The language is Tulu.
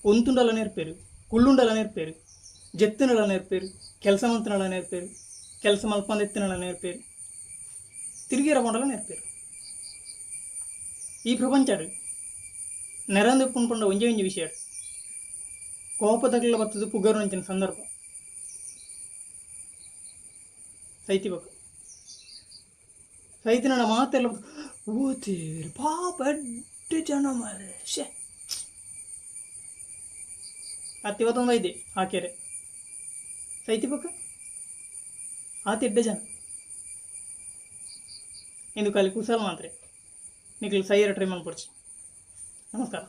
ಉಂತುಂಡಲ ನೆರ್ಪೆರ್, ಕುಲ್ಲುಂಡಲ ನೆರ್ಪೆರ್, ಜೆತ್ತುಂಡಲ ನೆರ್ಪೆರ್, ಕೆಲಸ ಮಲ್ತುಂಡಲ ನೆರ್ಪೆರ್, ಕೆಲಸ ಮಲ್ಪಂದೆ ಇತ್ತಿನಲ ನೆರ್ಪೆರ್, ತಿರುಗಿರ ಪೋಂಡಲ ನೆರ್ಪೆರ್. ಈ ಪ್ರಪಂಚಡ್ ನೆರಂದೆ ಉಪ್ಪುನು ಪಂಡ ಒಂಜೇ ಒಂಜಿ ವಿಷಯ, ಕೋಪದಕುಲ ಬತ್ತುದು ಪುಗರುನಂಚಿನ ಸಂದರ್ಭ ಸೈತಿ ಬೊಕ ಸೈತಿನಡ ಮಾತೆರ್ಲ ಓ ದೇವೆರ್ ಪಾಪ ಎಡ್ಡೆ ಜನ ಮಾರ್ರೆ ಶೇ ಅತ್ತಿ ಬತ್ತೊಂದು ಐದೆ ಆಕೆರೆ ಸೈತಿ ಬೊಕ ಆತ್ ಎಡ್ಡೆ ಜನ ಇಂದು ಖಾಲಿ ಕುಸಲ್ ಮಾತ್ರೆ. ನಿಕ್ಲು ಸೈಯೆರೆ ಟ್ರೈ ಮಲ್ಪೊಡ್ಚಿ. ನಮಸ್ಕಾರ.